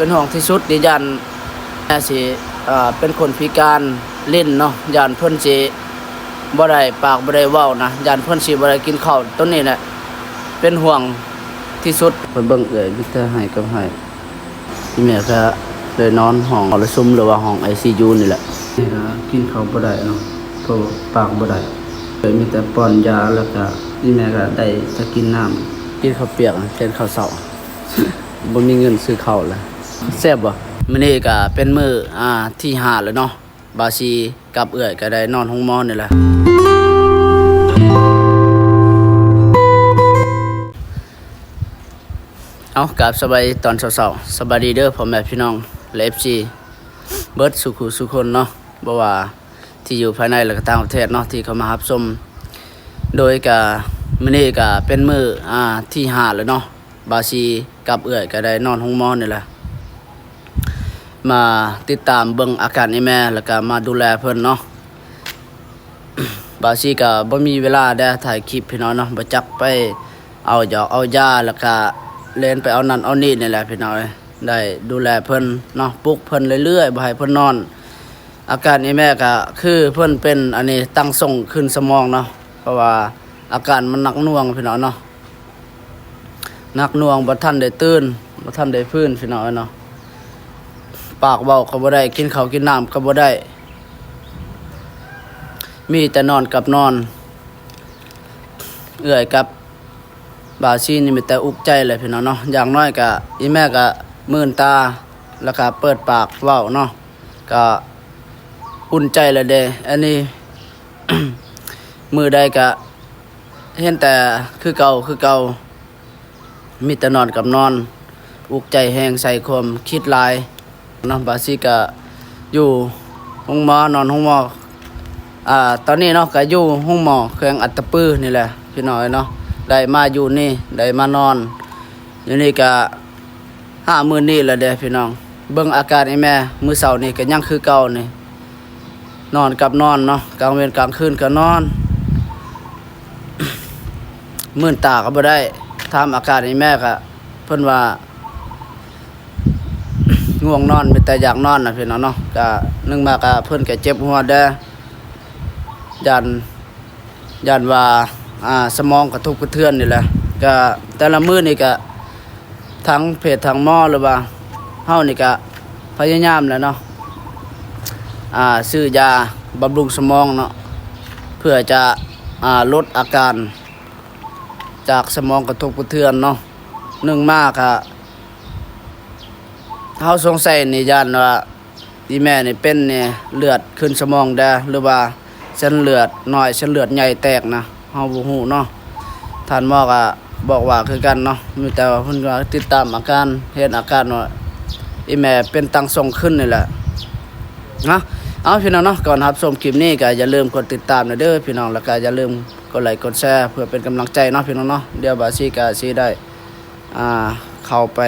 ປັນຫ່ວງທີ່ສຸດນີ້ ຢ້ານແມ່ຊິ ເອີ ເປັນຄົນພິການຫຼິ້ນເນາະ, ຢ້ານເພິ່ນຊິບໍ່ໄດ້ປາກບໍ່ໄດ້ເວົ້ານະ, ຢ້ານເພິ່ນຊິບໍ່ໄດ້ກິນເຂົ້າ. ໂຕນີ້ແຫຼະເປັນຫ່ວງທີ່ສຸດ. ໄປເບິ່ງເອື້ອຍມີແຕ່ໄຫ້ກັບໄຫ້. ອີ່ແມ່ກໍໄດ້ນອນຫ້ອງມໍລະຊຸມ ຫຼືວ່າຫ້ອງໄອຊີຢູນີ້ແຫຼະ. ແມ່ກໍກິນເຂົ້າບໍ່ໄດ້ເນາະ ເພາະວ່າປາກບໍ່ໄດ້, ເອື້ອຍມີແຕ່ປ້ອນຢາ ແລ້ວກໍອີ່ແມ່ກໍໄດ້ແຕ່ກິນນ້ຳ, ກິນເຂົ້າປຽກແທນເຂົ້າເຊົ້າ. ບໍ່ມີເງິນຊື້ເຂົ້າລະ. ແຊບບໍ່? ມື້ນີ້ກໍເປັນມື້ ອ່າ ທີຫ້າແລ້ວເນາະ. ບ່າວຊີກັບເອື້ອຍກໍໄດ້ນອນໂຮງໝໍນີ້ແຫຼະ. ເອົາ ກາບສະບາຍດີຕອນເຊົ້າໆ, ສະບາຍດີເດີພໍ່ແມ່ພີ່ນ້ອງ ແລະ ເອັຟຊີ ເບິດສູ່ຄູ່ສູ່ຄົນເນາະ, ບໍ່ວ່າທີ່ຢູ່ພາຍໃນ ແລະ ກໍຕ່າງປະເທດເນາະ ທີ່ເຂົ້າມາຮັບຊົມ. ໂດຍກະມື້ນີ້ກະເປັນມື້ ອ່າ ທີຫ້າແລ້ວເນາະ. ບ່າວຊີກັບເອື້ອຍກໍໄດ້ນອນໂຮງໝໍນີ້ແຫຼະ, ມາຕິດຕາມເບິ່ງອາການອີ່ແມ່ ແລ້ວກໍມາດູແລເພິ່ນເນາະ. ບ່າວຊີກໍບໍ່ມີເວລາໄດ້ຖ່າຍຄລິບພີ່ນ້ອງເນາະ, ບໍ່ຈັກໄປເອົາຢອກເອົາຢາ ແລ້ວກໍແລ່ນໄປເອົານັ້ນເອົານີ້ນີ້ແຫຼະພີ່ນ້ອງເອີຍ. ໄດ້ດູແລເພິ່ນເນາະ, ປຸກເພິ່ນເລື້ອຍໆ ບໍ່ໃຫ້ເພິ່ນນອນ. ອາການອີ່ແມ່ກໍຄືເພິ່ນເປັນອັນນີ້ ຕັ້ງສົ່ງຂຶ້ນສະໝອງເນາະ, ເພາະວ່າອາການມັນໜັກໜ່ວງພີ່ນ້ອງເນາະ. ໜັກໜ່ວງ ບໍ່ທັນໄດ້ຕື່ນ ບໍ່ທັນໄດ້ຟື້ນພີ່ນ້ອງເອີຍເນາະ. ປາກເວົ້າກໍບໍ່ໄດ້, ກິນເຂົ້າກິນນ້ຳກໍບໍ່ໄດ້, ມີແຕ່ນອນກັບນອນ. ເອື້ອຍກັບບ່າວຊີນີ້ມີແຕ່ອຸກໃຈແຫຼະພີ່ນ້ອງເນາະ. ຢ່າງໜ້ອຍກະອີ່ແມ່ກະມື່ນຕາ ແລ້ວກະເປີດປາກເວົ້າເນາະ, ກະອຸ່ນໃຈແລ້ວເດ້. ອັນນີ້ ມື້ໃດກະ ເຫັນແຕ່ຄືເກົ່າ ຄືເກົ່າ, ມີແຕ່ນອນກັບນອນ, ອຸກໃຈແຮງ ໃສ່ຄວາມຄິດຫຼາຍເນາະ. ບ່າວຊີກະຢູ່ໂຮງໝໍ ນອນໂຮງໝໍ ອ່າ ຕອນນີ້ເນາະ ກະຢູ່ໂຮງໝໍແຂວງອັດຕະປືນີ້ແຫຼະພີ່ນ້ອງເອີຍເນາະ. ໄດ້ມາຢູ່ນີ້ ໄດ້ມານອນຢູ່ນີ້ກະ ຫ້າມື້ນີ້ແຫຼະເດ້ພີ່ນ້ອງ. ເບິ່ງອາການອີ່ແມ່ ມື້ເຊົ້ານີ້ກໍຍັງຄືເກົ່ານີ້, ນອນກັບນອນເນາະ, ກາງເວັນກາງຄືນກໍນອນ, ມື່ນຕາກໍບໍ່ໄດ້. ຖາມອາການອີ່ແມ່ກໍ ເພິ່ນວ່າງ່ວງນອນ ມີແຕ່ຢາກນອນນະພີ່ນ້ອງເນາະ. ກະໜຶ່ງມາກະເພິ່ນກະເຈັບຫົວແດ່ ຢ້ານ ຢ້ານວ່າ ອ່າ ສະໝອງກະທົບກະເທືອນນີ້ແຫຼະ. ກະແຕ່ລະມື້ນີ້ກະ ທາງເພດທາງໝໍ ຫຼືວ່າເຮົານີ້ກະພະຍາຍາມແຫຼະເນາະ, ອ່າ ຊື້ຢາບຳລຸງສະໝອງເນາະ ເພື່ອຈະ ອ່າ ລົດອາການຈາກສະໝອງກະທົບກະເທືອນເນາະ. ໜຶ່ງມາກະ ເຮົາສົງໄສນີ້ ຢ້ານວ່າ ອີ່ແມ່ນີ້ເປັນນີ້ ເລືອດຂຶ້ນສະໝອງແດ່ ຫຼືວ່າເສັ້ນເລືອດນ້ອຍ ເສັ້ນເລືອດໃຫຍ່ແຕກນະ ເຮົາບໍ່ຮູ້ເນາະ. ທ່ານໝໍກໍບອກວ່າຄືກັນເນາະ, ມີແຕ່ວ່າເພິ່ນກໍຕິດຕາມອາການ ເຫັນອາການວ່າອີ່ແມ່ເປັນຕັ້ງຊົງຂຶ້ນນີ້ແຫຼະເນາະ. ເອົາ ພີ່ນ້ອງເນາະ, ກ່ອນຮັບຊົມຄລິບນີ້ກໍຢ່າລືມກົດຕິດຕາມແດ່ເດີພີ່ນ້ອງ, ແລ້ວກໍຢ່າລືມກົດໄລກົດແຊ ເພື່ອເປັນກຳລັງໃຈເນາະ ພີ່ນ້ອງເນາະ. ດຽວບ່າວຊີກໍຊິໄດ້ ອ່າ ເຂົ້າໄປ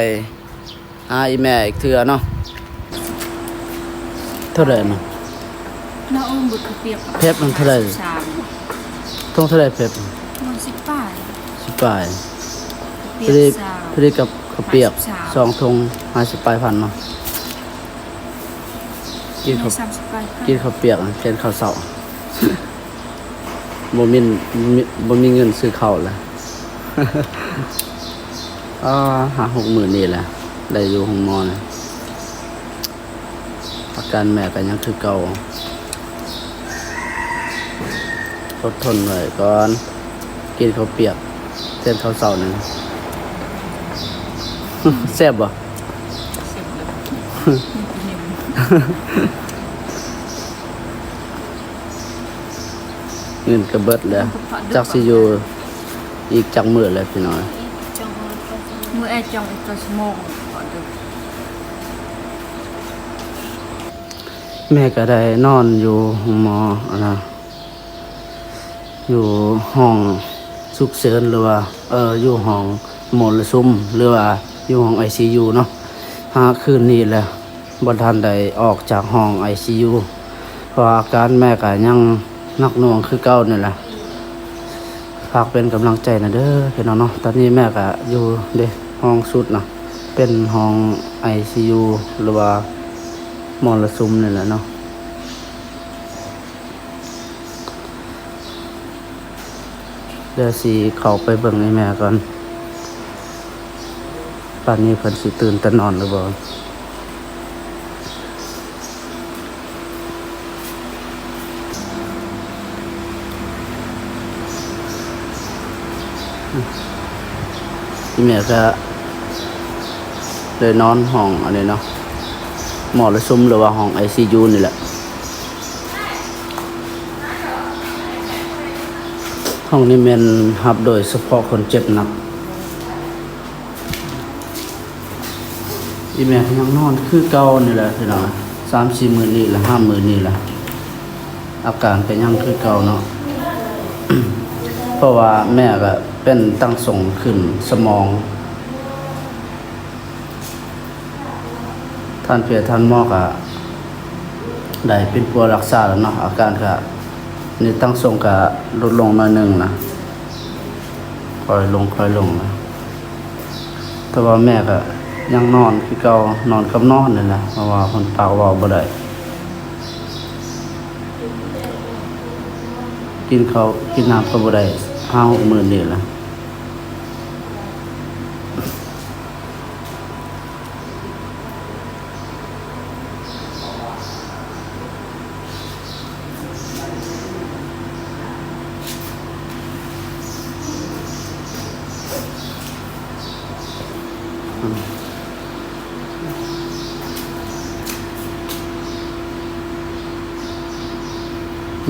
ຫາອີ່ແມ່ອີກເທື່ອເນາະ. ເທົ່າໃດນະ? ນ້ຳອົມບຸດເຂົ້າປຽກ ເຜັດມັນເທົ່າໃດ? ສິບສາມ. ຖົງເທົ່າໃດເຜັດ? ມັນສິບປາຍ. ສິບປາຍ. ເຜັດ ພໍດີກັບເຂົ້າປຽກ ຫ້າສິບສາມ ສອງຖົງ ຫ້າສິບປາຍພັນເນາະ. ກິນເຂົ້າ ສາມສິບປາຍພັນ ກິນເຂົ້າປຽກແທນເຂົ້າເຊົ້າ. ບໍ່ມີ ບໍ່ມີ ບໍ່ມີເງິນຊື້ເຂົ້າລະ. ອ່າ ຫ້າຫົກມື້ນີ້ລະ ໄດ້ຢູ່ໂຮງໝໍນະ. ອາການແມ່ກໍຍັງຄືເກົ່າ. ອົດທົນໄວ້ກ່ອນ. ກິນເຂົ້າປຽກແທນເຂົ້າເຊົ້ານີ້. ແຊບບໍ່? ແຊບເລີຍ. ເງິນກໍເບິດແລ້ວ, ຈັກຊິຢູ່ອີກຈັກມື້ແລ້ວພີ່ນ້ອງ. ມື້ແອດຈອງອີກເກົ້າຊົ່ວໂມງ. ແມ່ກໍໄດ້ນອນຢູ່ໂຮງໝໍ ອັນນະ ຢູ່ຫ້ອງສຸກເສີນ ຫຼືວ່າ ເອີ ຢູ່ຫ້ອງມໍລະຊຸມ ຫຼືວ່າຢູ່ຫ້ອງໄອຊີຢູເນາະ. ຫ້າຄືນນີ້ແຫຼະ ບໍ່ທັນໄດ້ອອກຈາກຫ້ອງໄອຊີຢູ ເພາະວ່າອາການແມ່ກໍຍັງໜັກໜ່ວງຄືເກົ່ານີ້ແຫຼະ. ຝາກເປັນກຳລັງໃຈນະເດີພີ່ນ້ອງເນາະ. ຕອນນີ້ແມ່ກໍຢູ່ເດ້ ຫ້ອງສຸດນະ, ເປັນຫ້ອງໄອຊີຢູ ຫຼືວ່າມໍລະຊຸມນີ້ແຫຼະເນາະ. ດຽວຊິເຂົ້າໄປເບິ່ງອີ່ແມ່ກ່ອນ ປານນີ້ເພິ່ນຊິຕື່ນແຕ່ນອນຫຼືບໍ່. ອີ່ແມ່ກະໄດ້ນອນຫ້ອງອັນນີ້ເນາະ ມໍລະຊຸມ ຫຼືວ່າຫ້ອງໄອຊີຢູນີ້ແຫຼະ. ຫ້ອງນີ້ແມ່ນຮັບໂດຍສະເພາະຄົນເຈັບໜັກ. ອີ່ແມ່ກະຍັງນອນຄືເກົ່ານີ້ແຫຼະພີ່ນ້ອງ, ສາມສີ່ມື້ນີ້ລະ ຫ້າມື້ນີ້ລະ ອາການກະຍັງຄືເກົ່າເນາະ ເພາະວ່າແມ່ກະເປັນຕັ້ງຊົງຂຶ້ນສະໝອງ. ທ່ານແພດທ່ານໝໍກະໄດ້ປິ່ນປົວຮັກສາແລ້ວເນາະ, ອາການກະ ໃນຕັ້ງຊົງກະຫຼຸດລົງໜ້ອຍໜຶ່ງນະ, ຄ່ອຍລົງ ຄ່ອຍລົງນະ. ແຕ່ວ່າແມ່ກະຍັງນອນຄືເກົ່າ, ນອນກັບນອນນີ້ນະ, ເພາະວ່າເພິ່ນປາກເວົ້າບໍ່ໄດ້, ກິນເຂົ້າກິນນ້ຳກະບໍ່ໄດ້ ຫ້າຫົກມື້ນີ້ລະ.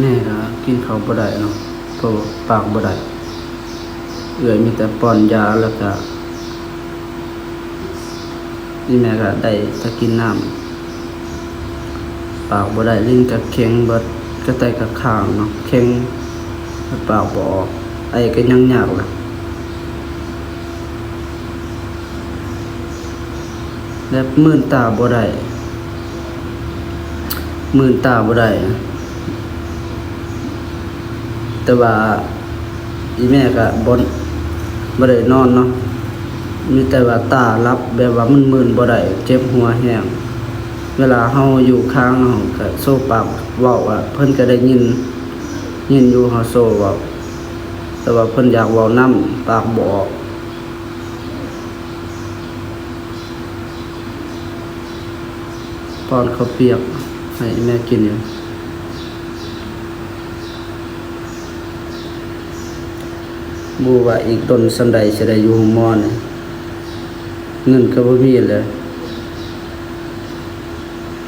ແມ່ກະກິນເຂົ້າບໍ່ໄດ້ເນາະ ເພາະວ່າປາກບໍ່ໄດ້, ເອື້ອຍມີແຕ່ປ້ອນຢາ ແລ້ວກະອີ່ແມ່ກະໄດ້ແຕ່ກິນນ້ຳ, ປາກບໍ່ໄດ້, ລີ້ນກະເຄັງເບິດ, ກະໄຕກະຄ້າງເນາະ, ເຄັງ ແລ້ວປາກບໍ່ອອກ, ໄອກະຍັງຍາກລະ. ແບບມື່ນຕາບໍ່ໄດ້ ມື່ນຕາບໍ່ໄດ້, ແຕ່ວ່າອີ່ແມ່ກະບໍ່ ບໍ່ໄດ້ນອນເນາະ, ມີແຕ່ວ່າຕາຫຼັບ ແບບວ່າມັນມື່ນບໍ່ໄດ້, ເຈັບຫົວແຮງ. ເວລາເຮົາຢູ່ຂ້າງເຮົາກະໂຊປາກເວົ້າອະ ເພິ່ນກະໄດ້ຍິນ ຍິນຢູ່ເຮົາໂຊເວົ້າ, ແຕ່ວ່າເພິ່ນຢາກເວົ້ານຳ ປາກບໍ່ອອກ. ປ້ອນເຂົ້າປຽກໃຫ້ແມ່ກິນຢູ່. ບໍ່ຮູ້ວ່າອີກດົນສ່ຳໃດຊິໄດ້ຢູ່ໂຮງໝໍນີ້, ເງິນກະບໍ່ມີແລ້ວ.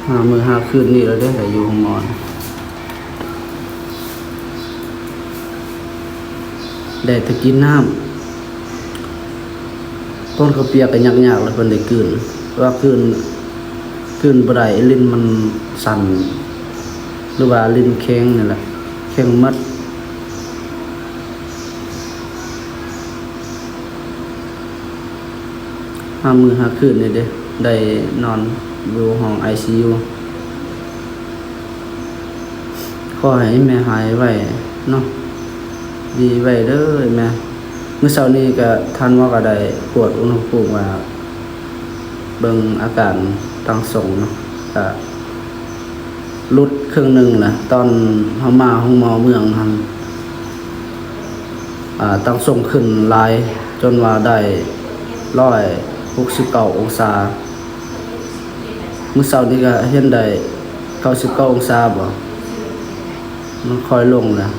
ຫ້າມື້ຫ້າຄືນນີ້ແລ້ວເດ້ ໄດ້ຢູ່ໂຮງໝໍ, ໄດ້ແຕ່ກິນນ້ຳ. ປ້ອນເຂົ້າປຽກກະຍາກໆ ແລ້ວເພິ່ນໄດ້ກືນ, ວ່າກືນ ກືນບໍ່ໄດ້, ລີ້ນມັນສັ່ນ ຫຼືວ່າລີ້ນເຄັງນີ້ແຫຼະ, ເຄັງໝົດ. ຫ້າມື້ຫ້າຄືນນີ້ເດ້ ໄດ້ນອນຢູ່ຫ້ອງໄອຊີຢູ. ຂໍໃຫ້ແມ່ຫາຍໄວເນາະ, ດີໄວເດີແມ່. ມື້ເຊົ້ານີ້ກະທ່ານໝໍກະໄດ້ກວດອຸນຫະພູມວ່າ ເບິ່ງອາການຕັ້ງຊົງເນາະ, ກະຫຼຸດເຄິ່ງໜຶ່ງນະ. ຕອນເຮົາມາໂຮງໝໍເມືອງຫັ້ນ ອາ ຕັ້ງຊົງຂຶ້ນຫຼາຍ ຈົນວ່າໄດ້ຮ້ອຍຫົກສິບເກົ້າອົງສາ. ມື້ເຊົ້ານີ້ກະເຫັນໄດ້ເກົ້າສິບເກົ້າອົງສາບໍ, ມັນຄ່ອຍລົງແລ້ວ.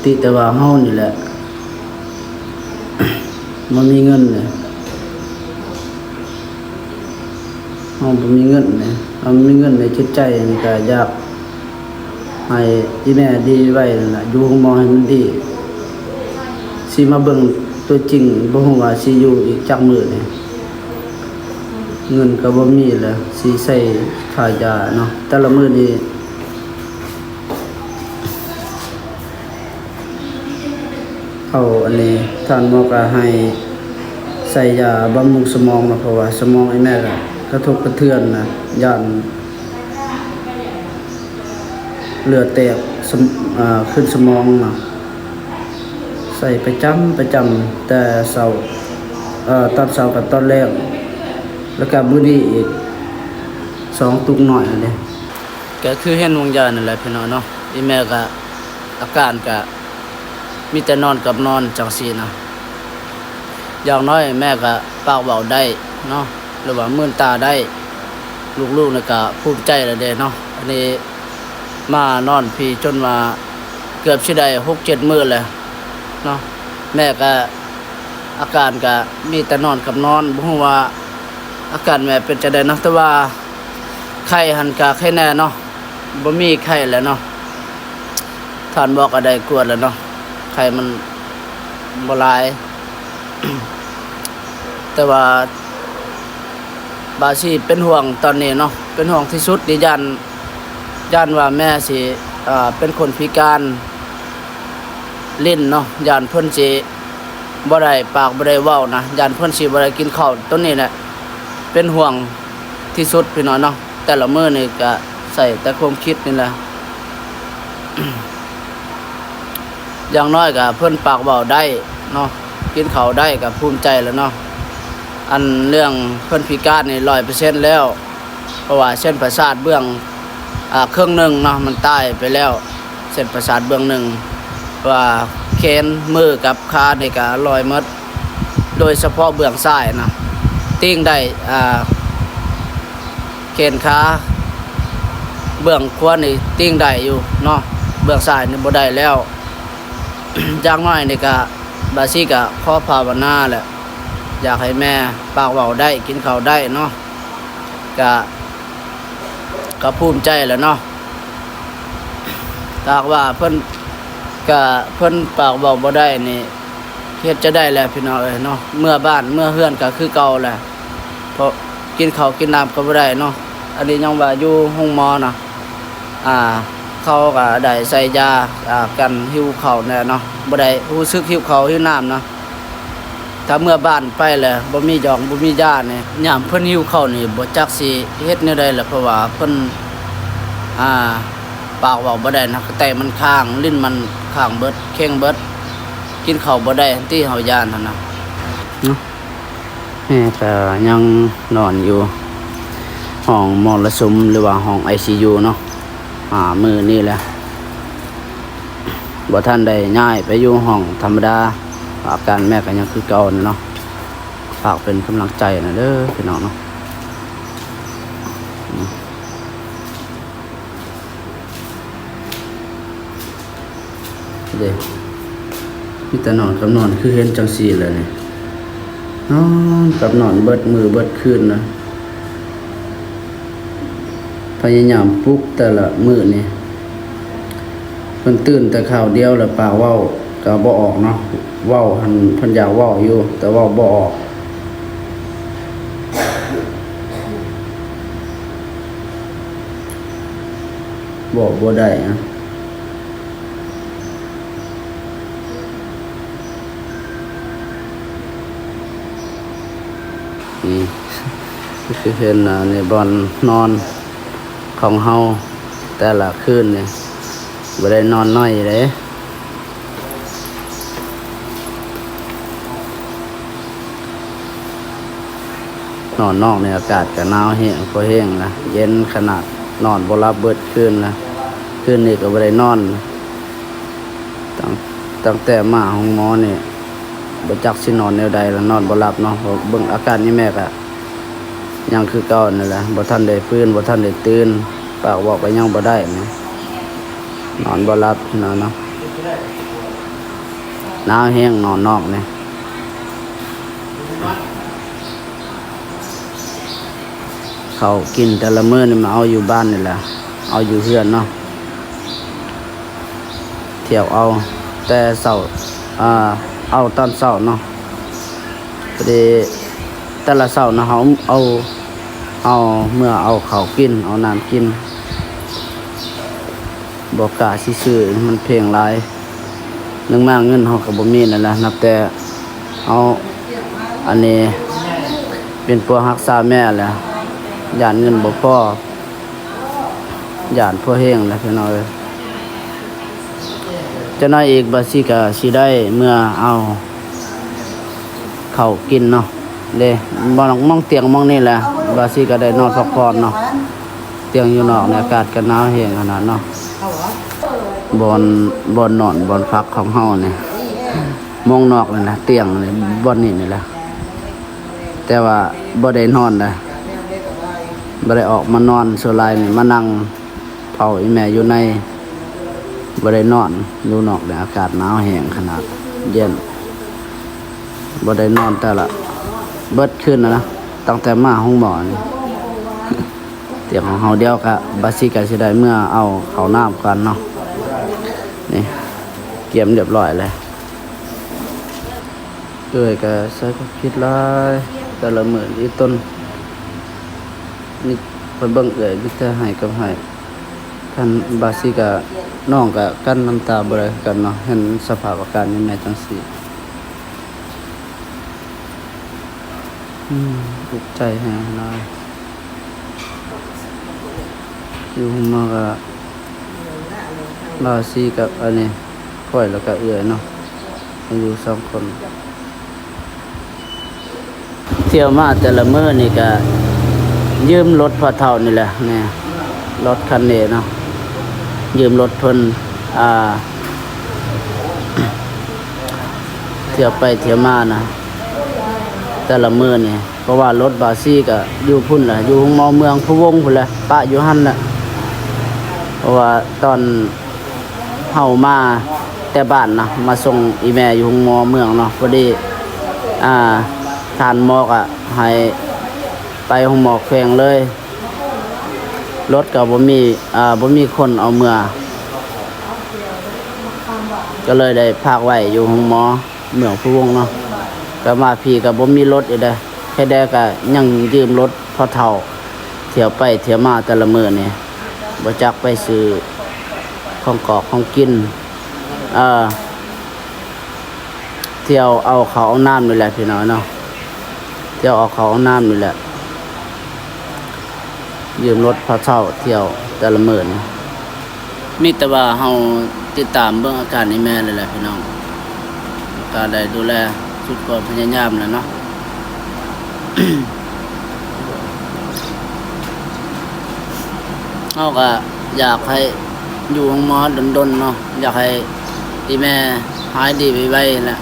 ຕິແຕ່ວ່າເຮົານີ້ແຫຼະ ບໍ່ມີເງິນເດ, ເຮົາບໍ່ມີເງິນເດ. ເຮົາມີເງິນໃນຈິດໃຈນີ້ກະຢາກໃຫ້ອີ່ແມ່ດີໄວນັ້ນລະ, ຢູ່ໂຮງໝໍໃຫ້ມັນດີ. ຊິມາເບິ່ງຕົວຈິງ ບໍ່ຮູ້ວ່າຊິຢູ່ອີກຈັກມື້ນີ້. ເງິນກະບໍ່ມີລະ, ຊິໃຊ້ຄ່າຢາເນາະ ແຕ່ລະມື້ນີ້. ເອົາອັນນີ້ ທ່ານໝໍກະໃຫ້ໃສ່ຢາບຳລຸງສະໝອງເນາະ, ເພາະວ່າສະໝອງອີ່ແມ່ກະກະທົບກະເທືອນນະ, ຢ້ານເລືອດແຕກ ສະ ອາ ຂຶ້ນສະໝອງເນາະ. ໃສ່ປະຈຳ ປະຈຳ ແຕ່ເຊົ້າ ເອີ ຕອນເຊົ້າກັບຕອນແລງ ແລ້ວກໍມື້ນີ້ອີກສອງຕຸກນ້ອຍຫັ້ນເດ້. ກໍຄືເຫັນຫວງຢານັ້ນແຫຼະພີ່ນ້ອງເນາະ, ອີແມ່ກໍອາການກໍມີແຕ່ນອນກັບນອນຈັ່ງຊີ້ນະ. ຢ່າງໜ້ອຍແມ່ກໍປາກເວົ້າໄດ້ເນາະ ຫຼືວ່າມື່ນຕາໄດ້ ລູກໆນີ້ກໍພູມໃຈແລ້ວເດ້ເນາະ. ອັນນີ້ມານອນພີ້ຈົນວ່າເກືອບຊິໄດ້ຫົກເຈັດມື້ແລ້ວເນາະ. ແມ່ກໍ ອາການກະມີແຕ່ນອນກັບນອນ, ບໍ່ຮູ້ວ່າອາການແມ່ເປັນຈັ່ງໃດເນາະ, ແຕ່ວ່າໄຂ້ຫັ້ນກະໄຄແນ່ເນາະ, ບໍ່ມີໄຂ້ແລ້ວເນາະ, ທ່ານໝໍກະໄດ້ກວດແລ້ວເນາະ, ໄຂ້ມັນບໍ່ຫຼາຍ. ແຕ່ວ່າບາຊີເປັນຫ່ວງຕອນນີ້ເນາະ, ເປັນຫ່ວງທີ່ສຸດນີ້ ຢ້ານ ຢ້ານວ່າແມ່ຊິ ເປັນຄົນພິການ ຫຼິ້ນເນາະ, ຢ້ານເພິ່ນຊິບໍ່ໄດ້ປາກບໍ່ໄດ້ເວົ້ານະ, ຢ້ານເພິ່ນຊິບໍ່ໄດ້ກິນເຂົ້າ. ໂຕນີ້ແຫຼະເປັນຫ່ວງທີ່ສຸດພີ່ນ້ອງເນາະ, ແຕ່ລະມື້ນີ້ກະໃສ່ແຕ່ຄວາມຄິດນີ້ແຫຼະ. ຢ່າງໜ້ອຍກະເພິ່ນປາກເວົ້າໄດ້ເນາະ, ກິນເຂົ້າໄດ້ກະພູມໃຈແລ້ວເນາະ. ອັນເລື່ອງເພິ່ນພິການນີ້ຮ້ອຍເປີເຊັນແລ້ວ. ເພາະວ່າເສັ້ນປະສາດເບື້ອງ ອາ ເຄິ່ງໜຶ່ງເນາະ ມັນຕາຍໄປແລ້ວ, ເສັ້ນປະສາດເບື້ອງໜຶ່ງ, ເພາະວ່າແຂນ ມືກັບຂານີ້ກະລອຍໝົດ, ໂດຍສະເພາະເບື້ອງຊ້າຍນະ ຕີງໄດ້ ອາ ແຂນຂາເບື້ອງຂວານີ້ຕີງໄດ້ຢູ່ເນາະ, ເບື້ອງຊ້າຍນີ້ບໍ່ໄດ້ແລ້ວ. ຢ່າງໜ້ອຍນີ້ກະ ບາຊີກະຂໍພາວະນາແຫຼະ, ຢາກໃຫ້ແມ່ປາກເວົ້າໄດ້ ກິນເຂົ້າໄດ້ເນາະ. ກະ ກະພູມໃຈແຫຼະເນາະ. ຖ້າຫາກວ່າເພິ່ນ ກະເພິ່ນປາກເວົ້າບໍ່ໄດ້ນີ້ ເຮັດຈັ່ງໃດແຫຼະພີ່ນ້ອງເອີຍເນາະ, ເມືອບ້ານເມືອເຮືອນກະຄືເກົ່າແຫຼະ, ເພາະກິນເຂົ້າກິນນ້ຳກະບໍ່ໄດ້ເນາະ. ອັນນີ້ຍັງວ່າຢູ່ໂຮງໝໍນະ ອາ ເຂົາກະໄດ້ໃສ່ຢາ ອາ ກັນຫິວເຂົ້າແນ່ເນາະ, ບໍ່ໄດ້ຮູ້ສຶກຫິວເຂົ້າຫິວນ້ຳເນາະ. ຖ້າເມືອບ້ານໄປແລ້ວບໍ່ມີຢອກບໍ່ມີຢານີ້ ຍາມເພິ່ນຫິວເຂົ້ານີ້ບໍ່ຈັກຊິເຮັດແນວໃດແຫຼະ, ເພາະວ່າເພິ່ນ ອາ ປາກເວົ້າບໍ່ໄດ້ນະ, ກະແຕມັນຄ້າງ ລີ້ນມັນຄ້າງເບິດ ເຄັ່ງເບິດ, ກິນເຂົ້າບໍ່ໄດ້ຫັ້ນຕິ ເຮົາຢ້ານຫັ້ນນະ. ແມ່ກະຍັງນອນຢູ່ຫ້ອງມໍລະສົມ ຫຼືວ່າຫ້ອງໄອຊີຢູເນາະ, ຫ້າມື້ນີ້ແຫຼະ ບໍ່ທັນໄດ້ຍ້າຍໄປຢູ່ຫ້ອງທຳມະດາ. ອາການແມ່ກະຍັງຄືເກົ່ານີ້ເນາະ, ຝາກເປັນກຳລັງໃຈນະເດີພີ່ນ້ອງເນາະ. ເດ້ ມີແຕ່ນອນກັບນອນ ຄືເຫັນຈັ່ງຊີ້ແຫຼະນີ້, ນອນກັບນອນເບິດມື້ເບິດຄືນນະ. ພະຍາຍາມປຸກແຕ່ລະມື້ນີ້ ເພິ່ນຕື່ນແຕ່ຄາວດຽວແລ້ວປາກເວົ້າກະບໍ່ອອກເນາະ, ເວົ້າຫັ້ນເພິ່ນຢາກເວົ້າຢູ່ ແຕ່ເວົ້າບໍ່ອອກ. ເວົ້າບໍ່ໄດ້ນະ. ນີ້ ຄືເຫັນນະ ໃນບ່ອນນອນຂອງເຮົາແຕ່ລະຄືນນີ້ ບໍ່ໄດ້ນອນໜ້ອຍເດ້. ນອນນອກໃນອາກາດກະໜາວແຮງ ພໍແຮງລະ ເຢັນຂະໜາດ, ນອນບໍ່ຫຼັບເບິດຄືນລະ. ຄືນນີ້ກະບໍ່ໄດ້ນອນ, ຕັ້ງ ຕັ້ງແຕ່ມາໂຮງໝໍນີ້ ບໍ່ຈັກຊິນອນແນວໃດລະ ນອນບໍ່ຫຼັບເນາະ. ເບິ່ງອາການອີ່ແມ່ກະຍັງຄືເກົ່ານີ້ແຫຼະ, ບໍ່ທັນໄດ້ຟື້ນ ບໍ່ທັນໄດ້ຕື່ນ, ປາກເວົ້າກະຍັງບໍ່ໄດ້ນະ, ນອນບໍ່ຫຼັບນະເນາະ. ໜາວແຮງນອນນອກນີ້. ເຂົ້າກິນແຕ່ລະມື້ນີ້ມາເອົາຢູ່ບ້ານນີ້ແຫຼະ, ເອົາຢູ່ເຮືອນເນາະ, ທ່ຽວເອົາແຕ່ເຊົ້າ, ເອົາຕອນເຊົ້າເນາະ. ພໍດີແຕ່ລະເຊົ້ານະ ເຮົາເອົາ, ເອົາເມືອເອົາເຂົ້າກິນ ເອົານ້ຳກິນ. ບໍ່ກ້າຊິຊື້ ມັນແພງຫຼາຍ, ໜຶ່ງມາເງິນເຮົາກະບໍ່ມີນັ້ນແຫຼະ, ນັບແຕ່ເຮົາ ອັນນີ້ ເປັນປົວຮັກສາແມ່ແຫຼະ ຢ້ານເງິນບໍ່ພໍ, ຢ້ານພໍແຮງແຫຼະພີ່ນ້ອງເອີຍ. ຈັກໜ້ອຍອີກບາຊິກະຊິໄດ້ເມືອເອົາ ເຂົ້າກິນເນາະ ເດ້ ບ່ອນ ໝ່ອງຕຽງໝ່ອງນີ້ແຫຼະ ບາຊີກໍໄດ້ນອນພັກຜ່ອນເນາະ. ຕຽງຢູ່ນອກນີ້ອາກາດກໍໜາວແຮງຂະໜາດເນາະ. ບ່ອນ ບ່ອນນອນ ບ່ອນພັກຂອງເຮົານີ້ ໝ່ອງນອກນີ້ນະ ຕຽງນີ້ ບ່ອນນີ້ນີ້ແຫຼະ ແຕ່ວ່າບໍ່ໄດ້ນອນນະ ບໍ່ໄດ້ອອກມານອນ. ສ່ວນຫຼາຍນີ້ມານັ່ງ ເຝົ້າອີ່ແມ່ຢູ່ໃນ ບໍ່ໄດ້ນອນ. ຢູ່ນອກແລ້ວອາກາດໜາວແຮງຂະໜາດ ເຢັນ ບໍ່ໄດ້ນອນແຕ່ລະເບິດຄືນນະ ຕັ້ງແຕ່ມາໂຮງໝໍນີ້. ຕຽງຂອງເຮົາ ດຽວກະ ບາຊີກະຊິໄດ້ເມືອເອົາເຂົ້ານ້ຳກ່ອນເນາະ. ນີ້ ກຽມຮຽບຮ້ອຍແລ້ວ. ເອື້ອຍກໍໃສ່ຜັກຜິດຫຼາຍ ແຕ່ລະມື້ນີ້ຕົນ ມີ ຂ້ອຍເບິ່ງເອື້ອຍມີແຕ່ໄຫ້ກັບໄຫ້. ຄັນບາຊີກະ ນ້ອງກະກັ້ນນ້ຳຕາບໍ່ໄດ້ຄືກັນເນາະ ເຫັນສະພາບອາກາດໃນແມ່ຈັ່ງຊີ້. ອືມ ທຸກໃຈແຮງຫຼາຍ. ຢູ່ໂຮງໝໍກະ ບາຊີກັບອັນນີ້ ຂ້ອຍແລ້ວກະເອື້ອຍເນາະ ມາຢູ່ສອງຄົນ. ທ່ຽວມາແຕ່ລະມື້ນີ້ກະຢືມລົດພໍ່ເຖົ້ານີ້ແຫຼະ ນີ້ ລົດຄັນນີ້ເນາະ ຢືມລົດເພິ່ນ ອ່າ ທ່ຽວໄປທ່ຽວມານະ ແຕ່ລະມື້ນີ້. ເພາະວ່າລົດບາຊີກະຢູ່ພຸ້ນແຫຼະ ຢູ່ໂຮງໝໍເມືອງພູວົງພຸ້ນແຫຼະ ປະຢູ່ຫັ້ນແຫຼະ. ເພາະວ່າຕອນເຮົາມາແຕ່ບ້ານນະ ມາສົ່ງອີ່ແມ່ຢູ່ໂຮງໝໍເມືອງເນາະ ພໍດີ ອ່າ ທ່ານໝໍກະໃຫ້ໄປໂຮງໝໍແຂວງເລີຍ. ລົດກະບໍ່ມີ ອ່າ ບໍ່ມີຄົນເອົາເມືອ ກະເລີຍໄດ້ພາກໄວ້ຢູ່ໂຮງໝໍ ເມືອງພູວົງເນາະ. ກະມາພີ້ກະບໍ່ມີລົດອີກເດ້ ແຄ່ແດ່ກະຍັງຢືມລົດພໍ່ເຖົ້າ ທ່ຽວໄປທ່ຽວມາແຕ່ລະມື້ນີ້ ບໍ່ຈັກໄປຊື້ຂອງກອກຂອງກິນ ເອີ ທ່ຽວເອົາເຂົ້າເອົານ້ຳນີ້ແຫຼະພີ່ນ້ອງເນາະ ທ່ຽວເອົາເຂົ້າເອົານ້ຳນີ້ແຫຼະ. ຢືມລົດພໍ່ເຖົ້າທ່ຽວແຕ່ລະມື້ນີ້ ມີແຕ່ວ່າເຮົາຕິດຕາມເບິ່ງອາການອີ່ແມ່ນີ້ແຫຼະພີ່ນ້ອງ ກະໄດ້ດູແລສຸດຄວາມພະຍາຍາມແຫຼະເນາະ. ເຮົາກະຢາກໃຫ້ຢູ່ໂຮງໝໍດົນໆເນາະ ຢາກໃຫ້ອີ່ແມ່ຫາຍດີໄວໆແຫຼະ.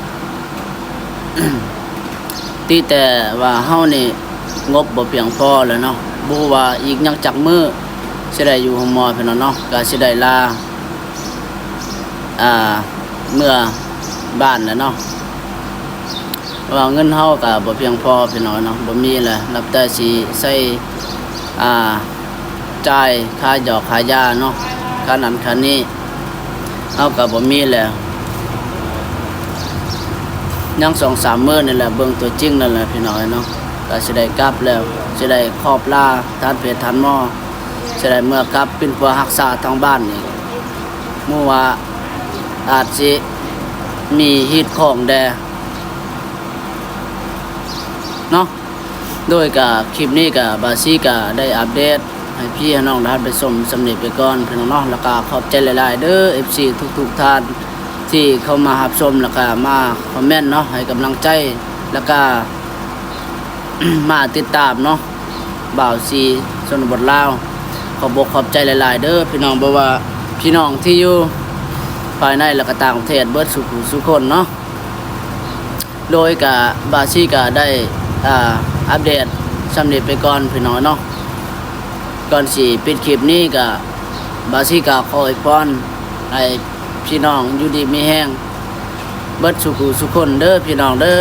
ຕິແຕ່ວ່າເຮົານີ້ງົບບໍ່ພຽງພໍແຫຼະເນາະ ບໍ່ຮູ້ວ່າອີກຍັງຈັກມື້ຊິໄດ້ຢູ່ໂຮງໝໍພີ່ນ້ອງເນາະ ກະຊິໄດ້ລາ ອ່າ ເມືອບ້ານແຫຼະເນາະ. ເພາະວ່າເງິນເຮົາກະບໍ່ພຽງພໍພີ່ນ້ອງເນາະ ບໍ່ມີແຫຼະ ນັບແຕ່ຊິໃຊ້ ອ່າ ຈ່າຍຄ່າຢອກຄ່າຢາເນາະ ຄ່ານັ້ນຄ່ານີ້ ເຮົາກະບໍ່ມີແລ້ວ. ຍັງສອງສາມມື້ນີ້ແຫຼະ ເບິ່ງຕົວຈິງນັ້ນແຫຼະພີ່ນ້ອງເນາະ ກະຊິໄດ້ກັບແລ້ວ ຊິໄດ້ຂອບລາທ່ານເພດທ່ານໝໍ ຊິໄດ້ເມືອກັບປິ່ນປົວຮັກສາທາງບ້ານອີກ ບໍ່ຮູ້ວ່າອາດຊິມີຮີດຄອງແດ່ເນາະ. ໂດຍກະຄລິບນີ້ກະ ບາຊີກະໄດ້ອັບເດດໃຫ້ພີ່ໃຫ້ນ້ອງໄດ້ຮັບໄດ້ຊົມສ່ຳນີ້ໄປກ່ອນພີ່ນ້ອງເນາະ ແລ້ວກະຂອບໃຈຫຼາຍໆເດີ ເອັຟຊີ ທຸກໆທ່ານທີ່ເຂົ້າມາຮັບຊົມ ແລ້ວກະມາຄອມເມັນເນາະ ໃຫ້ກຳລັງໃຈ ແລ້ວກະ ມາຕິດຕາມເນາະ ບ່າວຊີຊົນນະບົດລາວ. ຂອບອົກຂອບໃຈຫຼາຍໆເດີພີ່ນ້ອງ ບໍ່ວ່າພີ່ນ້ອງທີ່ຢູ່ພາຍໃນ ແລະກະຕ່າງປະເທດເບິດສູ່ຜູ້ສູ່ຄົນເນາະ. ໂດຍກະບາຊີກະໄດ້ ອ່າ ອັບເດດສ່ຳນີ້ໄປກ່ອນພີ່ນ້ອງເນາະ. ກ່ອນຊິປິດຄລິບນີ້ກະ ບາຊີກະຂໍອວຍພອນໃຫ້ພີ່ນ້ອງຢູ່ດີມີແຮງເບິດສູ່ຜູ້ສູ່ຄົນເດີພີ່ນ້ອງເດີ.